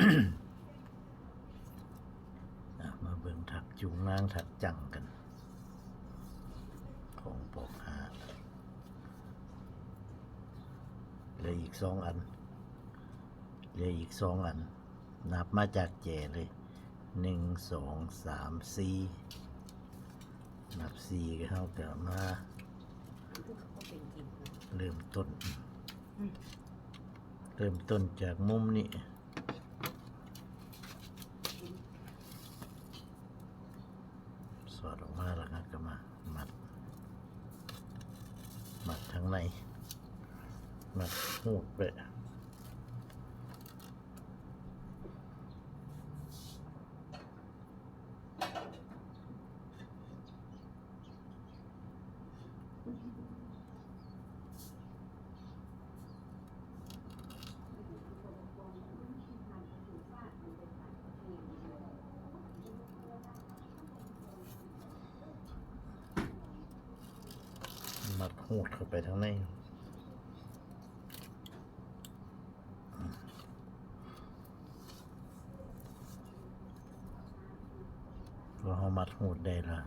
ອ່ະ ມາເບິ່ງຖັກຈຸງນາງຖັກຈັງກັນ ຂອງປອກຫ້າ ເຫຼືອອີກສອງອັນ ເຫຼືອອີກສອງອັນ ນັບມາຈາກແຈເລີຍ ໜຶ່ງ ສອງ ສາມ ສີ່ ນັບສີ່ ເຮົາກະມາເລີ່ມຕົ້ນ ເລີ່ມຕົ້ນຈາກມຸມນີ້ ສອດອອກມາແລ້ວເຮົາກະມາມັດ ມັດທາງໃນ ມັດຮູດໄປ. ມັດຮູດເຂົ້າໄປທາງໃນ. ພໍເຮົາມັດຮູດໄດ້ລະ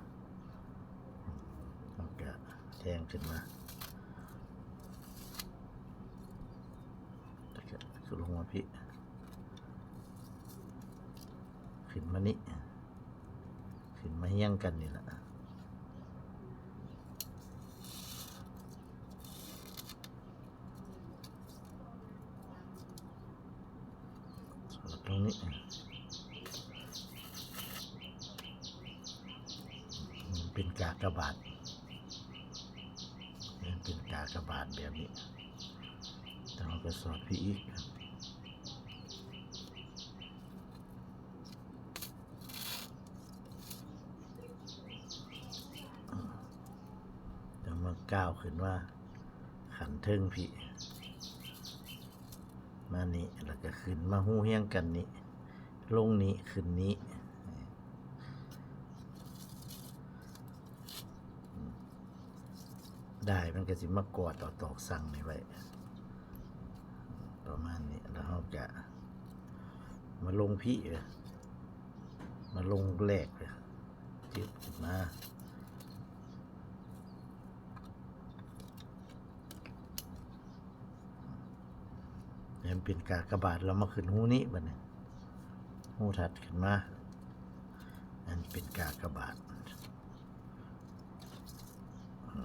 ເຮົາກະແທງຂຶ້ນມາ ລະກະລົງມາພີ້ ຂຶ້ນມານີ້ ຂຶ້ນມາຮຽງກັນນີ້ລະ. ສອດຕົງນີ້ ເປັນກາກະບາດ ເປັນກາກະບາດແບບນີ້ ແລ້ວເຮົາກະສອດພີ້ອີກ. ແລ້ວມາກ້າວຂຶ້ນມາຂັ້ນເທິງພີ້ ມານີ້ ແລ້ວກະຂຶ້ນມາຮູຮຽງກັນນີ້ ລົງນີ້ ຂຶ້ນນີ້ ດ້າຍມັນກະຊິມາກອດເອົາຕອກສັງນີ້ໄວ້ ປະມານນີ້ ແລ້ວເຮົາກະມາລົງພີ້ ມາລົງແລກ ຈຶບຂຶ້ນມາ ໃຫ້ມັນເປັນກາກະບາດ ແລ້ວມາຂຶ້ນຮູນີ້ບາດນີ້ ຮູຖັດຂຶ້ນມາ ໃຫ້ມັນເປັນກາກະບາດ. ອື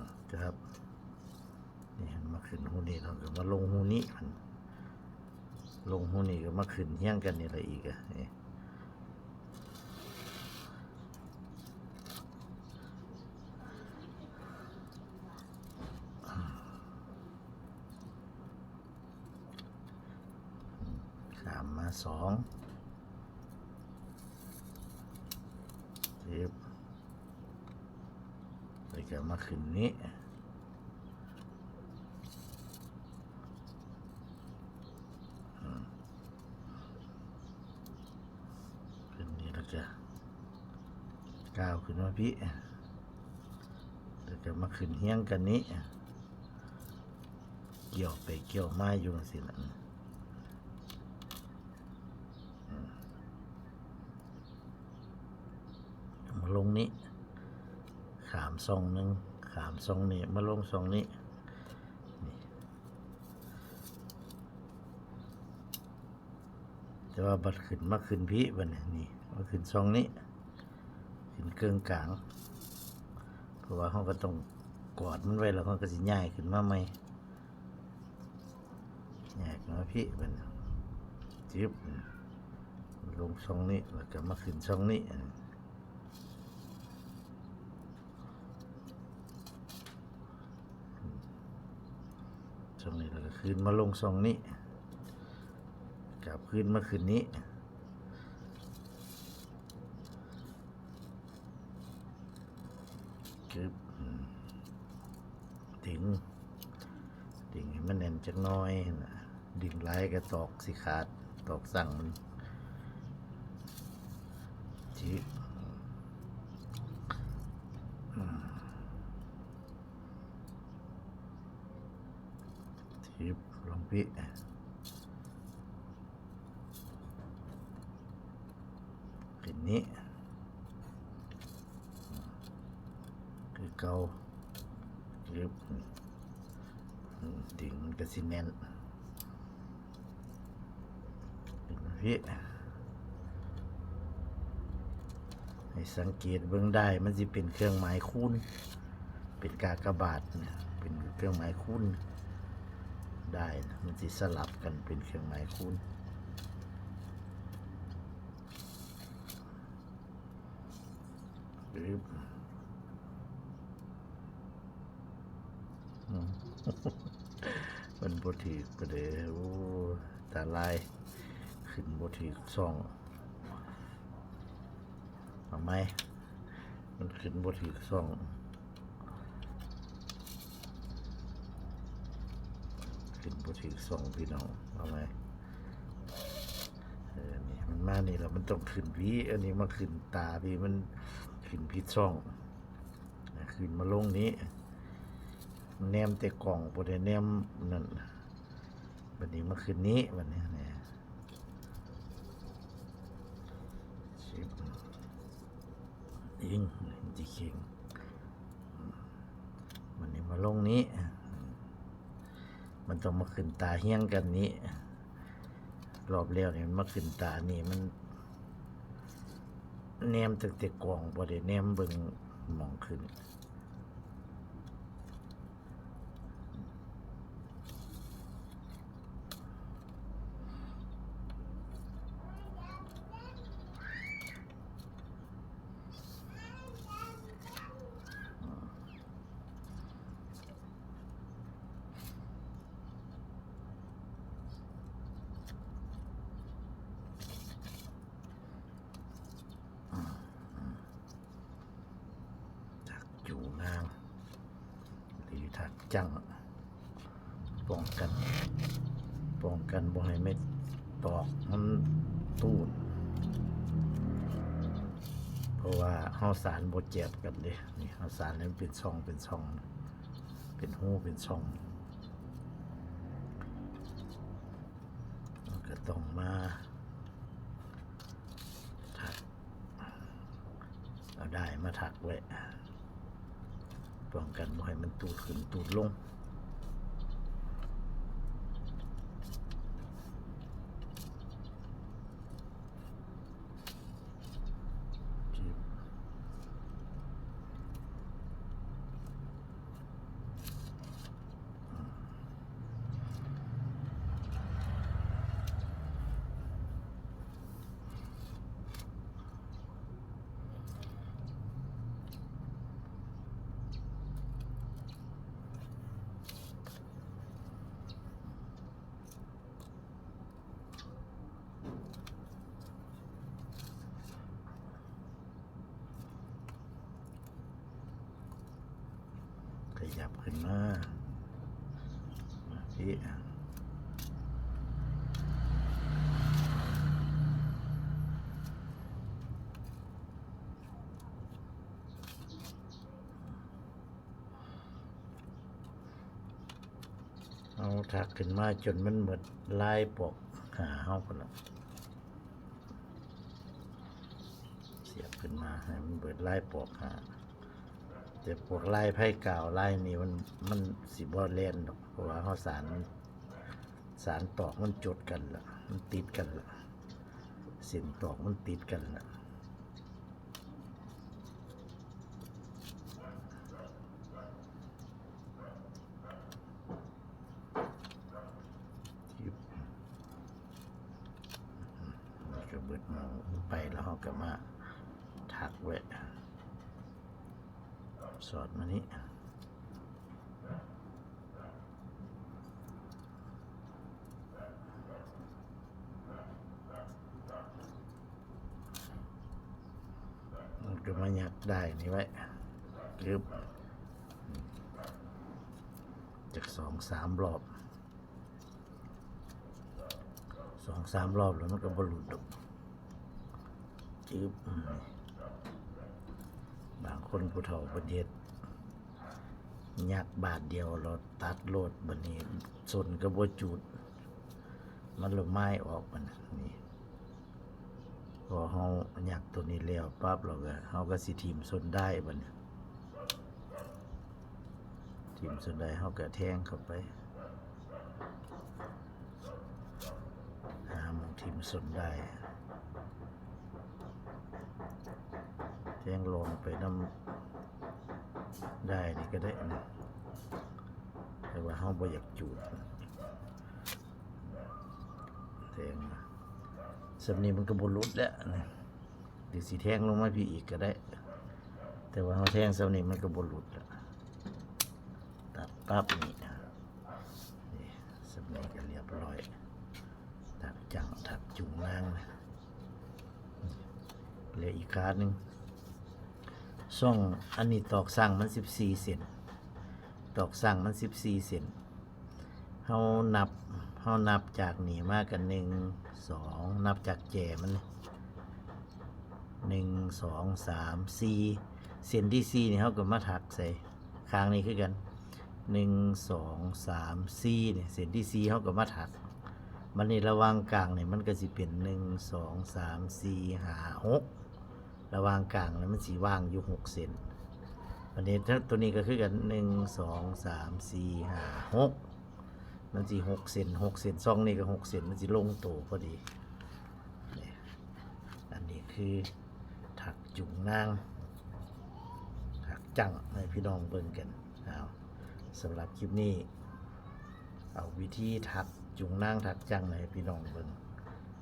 ມ ຄັບ ນີ້ ມາຂຶ້ນຮູນີ້ ເຮົາກະມາລົງຮູນີ້ ລົງຮູນີ້ກະມາຂຶ້ນຮຽງກັນນີ້ລະອີກ ອະ ນີ້ ຂ້າມມາສອງ ຈຶບ ແລ້ວກະມາຂຶ້ນນີ້ ອືມ ຂຶ້ນນີ້ ແລ້ວກະກ້າວຂຶ້ນມາພີ້ ແລ້ວກະມາຂຶ້ນຮຽງກັນນີ້ ກ່ຽວໄປກ່ຽວມາຢູ່ຈັ່ງຊີ້ລະ ອືມ ມາລົງນີ້ ຂ້າມຊ່ອງໜຶ່ງ ຂ້າມຊ່ອງນີ້ ມາລົງຊ່ອງນີ້ ນີ້ ແຕ່ວ່າບັດຂຶ້ນ ມາຂຶ້ນພີ້ບາດນີ້ ນີ້ ມາຂຶ້ນຊ່ອງນີ້ ຂຶ້ນເຄິ່ງກາງ ເພາະວ່າເຮົາກະຕ້ອງກອດມັນໄວ້ ແລ້ວເຮົາກະຊິຍ້າຍຂຶ້ນມາໃໝ່ ແຍກມາພີ້ເພິ່ນ ຈຶບ ລົງຊ່ອງນີ້ ແລ້ວກະມາຂຶ້ນຊ່ອງນີ້ ຊ່ອງນີ້ ແລ້ວກະຄືນມາລົງຊ່ອງນີ້ ກັບຄືນມາຂຶ້ນນີ້. ກຶບ ອືມ ດຶງ ດຶງໃຫ້ມັນແໜ້ນຈັກໜ້ອຍຫັ້ນນະ ດຶງຫຼາຍກະຕອກຊິຂາດ ຕອກສັງມັນ ຈຶບ ອືມ ຈຶບ ລົງພີ້. ນີ້ຄືເກົ່າ ຈຶ່ບ ອືມ ດຶງມັນກໍຊິແໜ້ນ ເປັນຈັ່ງຊີ້ ໃຫ້ສັງເກດເບິ່ງ ດ້າຍມັນຊິເປັນເຄື່ອງໝາຍຄູນ ເປັນກາກະບາດ ເປັນເຄື່ອງໝາຍຄູນ ດ້າຍມັນຊິສະຫຼັບກັນເປັນເຄື່ອງໝາຍຄູນ. ອືມ ອືມ ມັນບໍ່ຖືກປານໃດ ໂອ້ ຕາລາຍ ຂຶ້ນບໍ່ຖືກຊ່ອງ ເອົາໃໝ່ ມັນຂຶ້ນບໍ່ຖືກຊ່ອງ ຂຶ້ນບໍ່ຖືກຊ່ອງ ພີ່ນ້ອງ ເອົາໃໝ່. ເອີ ນີ້ມັນມານີ້ລະ ມັນຕ້ອງຂຶ້ນຫວີ ອັນນີ້ມາຂຶ້ນຕາພີ້ ມັນຂຶ້ນຜິດຊ່ອງ ຂຶ້ນມາລົງນີ້ ແນມແຕ່ກ້ອງ ບໍ່ໄດ້ແນມນັ້ນ ບັດນີ້ມາຂຶ້ນນີ້ ບັດນີ້ ນີ້ ຊິບ ອີງ ຊິເຄັ່ງ ບັດນີ້ມາລົງນີ້ ມັນຕ້ອງມາຂຶ້ນຕາຮຽງກັນນີ້ ລອບແລ້ວນີ້ມັນມາຂຶ້ນຕານີ້ ມັນແນມຕັ້ງແຕ່ກ້ອງ ບໍ່ໄດ້ແນມເບິ່ງໝ່ອງຂຶ້ນ. ຖັກຈູ່ງາງ ຫຼື ຖັກຈັ້ງ ປ້ອງກັນ ປ້ອງກັນບໍ່ໃຫ້ເມັດຕອກມັນຕູດ ເພາະວ່າເຮົາສານບໍ່ແຈບກັນເດ້ ນີ້ເຮົາສານໃຫ້ມັນເປັນຊ່ອງເປັນຊ່ອງ ເປັນຮູເປັນຊ່ອງ ເຮົາກໍຕ້ອງມາຖັກ ເອົາດ້າຍມາຖັກໄວ້ ປ້ອງກັນບໍ່ໃຫ້ມັນຕູດຂຶ້ນຕູດລົງ. ຂະຫຍັບຂຶ້ນມາ ມາພີ້ ເຮົາຖັກຂຶ້ນມາຈົນມັນໝົດລາຍປອກຫາເຮົາພຸ້ນລະ ສຽບຂຶ້ນມາໃຫ້ມັນເບິດລາຍປອກຫາ ແຕ່ພວກລາຍໄພກາວລາຍນີ້ ມັນ ມັນຊິບໍ່ແລ່ນດອກ ເພາະວ່າເຮົາສານ ສານຕອກມັນຈົດກັນລະ ມັນຕິດກັນລະ ເສັ້ນຕອກມັນຕິດກັນລະ. ນີ້ກໍເບິດໝ່ອງໄປ ແລ້ວເຮົາກໍມາຖັກໄວ້ ສອດມານີ້ ມັນກໍມາຍັກດ້າຍນີ້ໄວ້ ກຶບ ຈັກສອງສາມລອບ ສອງສາມລອບແລ້ວມັນກໍບໍ່ຫຼຸດດອກ ຈຶ່ບ ບາງຄົນຜູ້ເຖົ້າເພິ່ນເຮັດ ຍັກບາດດຽວແລ້ວຕັດໂລດ ບາດນີ້ສົ້ນກໍບໍ່ຈູດ ມັນລະມາຍອອກ ບາດນີ້ ພໍເຮົາຍັກໂຕນີ້ແລ້ວປັບ ແລ້ວກໍເຮົາກໍຊິຖິ້ມສົ້ນດ້າຍບັດນີ້ ຖິ້ມສົ້ນດ້າຍ ເຮົາກໍແທງເຂົ້າໄປ ຫາໝ່ອງຖິ້ມສົ້ນດ້າຍ ແທງລອງໄປນຳດ້າຍນີ້ກໍໄດ້ນະ ແຕ່ວ່າເຮົາບໍ່ຢາກຈູດ ແທງ ສ່ຳນີ້ມັນກໍບໍ່ຫຼຸດແລ້ວນະ ຫຼືຊິແທງລົງມາພີ້ອີກກໍໄດ້ ແຕ່ວ່າເຮົາແທງສ່ຳນີ້ມັນກໍບໍ່ຫຼຸດແລ້ວ ຕັດປັບນີ້ ນີ້ ສ່ຳນີ້ກໍລຽບຮ້ອຍ ຖັກຈັ້ງ ຖັກຈູງນາງ ແລະ ອີກຄາດໜຶ່ງ ຊ່ອງ ອັນນີ້ຕອກສັງມັນສິບສີ່ເຊັນ ຕອກສັງມັນສິບສີ່ເຊັນ ເຮົານັບ ເຮົານັບຈາກນີ້ມາກໍໜຶ່ງ ສອງ ນັບຈາກແຈມັນ ໜຶ່ງ ສອງ ສາມ ສີ່ ເສັ້ນທີສີ່ນີ້ເຮົາກໍມາຖັກໃສ່ຂ້າງນີ້ຄືກັນ ໜຶ່ງ ສອງ ສາມ ສີ່ ນີ້ ເສັ້ນທີສີ່ເຮົາກໍມາຖັກ ບັດນີ້ລະຫວ່າງກາງນີ້ມັນກໍຊິເປັນ ໜຶ່ງ ສອງ ສາມ ສີ່ ຫ້າ ຫົກ ລະຫວ່າງກາງນີ້ມັນຊິວ່າງຢູ່ຫົກເສັ້ນ ບັດນີ້ໂຕນີ້ກໍຄືກັນ ໜຶ່ງ ສອງ ສາມ ສີ່ ຫ້າ ຫົກ ມັນຊິຫົກເສັ້ນ ຫົກເສັ້ນ ຊ່ອງນີ້ກໍຫົກເສັ້ນ ມັນຊິລົງໂຕພໍດີ ນີ້ ອັນນີ້ຄືຖັກຈູງນາງ ຖັກຈັ້ງໃຫ້ພີ່ນ້ອງເບິ່ງກັນ ເອົາ ສຳລັບຄລິບນີ້ ເອົາວິທີຖັກຈູງນາງ ຖັກຈັ້ງໃຫ້ພີ່ນ້ອງເບິ່ງ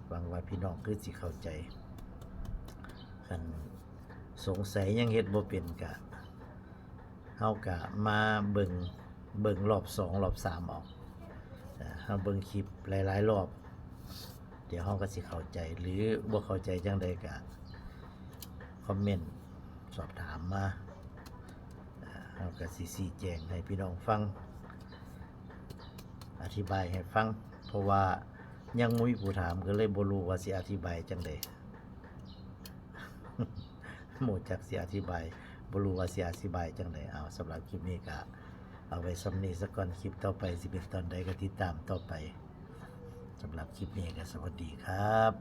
ຫວັງວ່າພີ່ນ້ອງຄືຊິເຂົ້າໃຈ ຄັນສົງໄສຍັງເຮັດບໍ່ເປັນກະ ເຮົາກະມາເບິ່ງ ເບິ່ງລອບສອງ ລອບສາມເອົາ ເຮົາເບິ່ງຄລິບຫຼາຍໆລອບ ດຽວເຮົາກໍຊິເຂົ້າໃຈ ຫຼືບໍ່ເຂົ້າໃຈຈັ່ງໃດກໍຄອມເມັນສອບຖາມມາ ເຮົາກໍຊິຊີ້ແຈງໃຫ້ພີ່ນ້ອງຟັງ ອະທິບາຍໃຫ້ຟັງ ເພາະວ່າຍັງບໍ່ມີຜູ້ຖາມ ກໍເລີຍບໍ່ຮູ້ວ່າຊິອະທິບາຍຈັ່ງໃດ ບໍ່ຈັກຊິອະທິບາຍ ບໍ່ຮູ້ວ່າຊິອະທິບາຍຈັ່ງໃດ ເອົາ ສຳລັບຄລິບນີ້ກໍເອົາໄວ້ສ່ຳນີ້ສາກ່ອນ ຄລິບຕໍ່ໄປຊິເປັນຕອນໃດກໍຕິດຕາມຕໍ່ໄປ ສຳລັບຄລິບນີ້ກໍສະຫວັດດີຄັບ.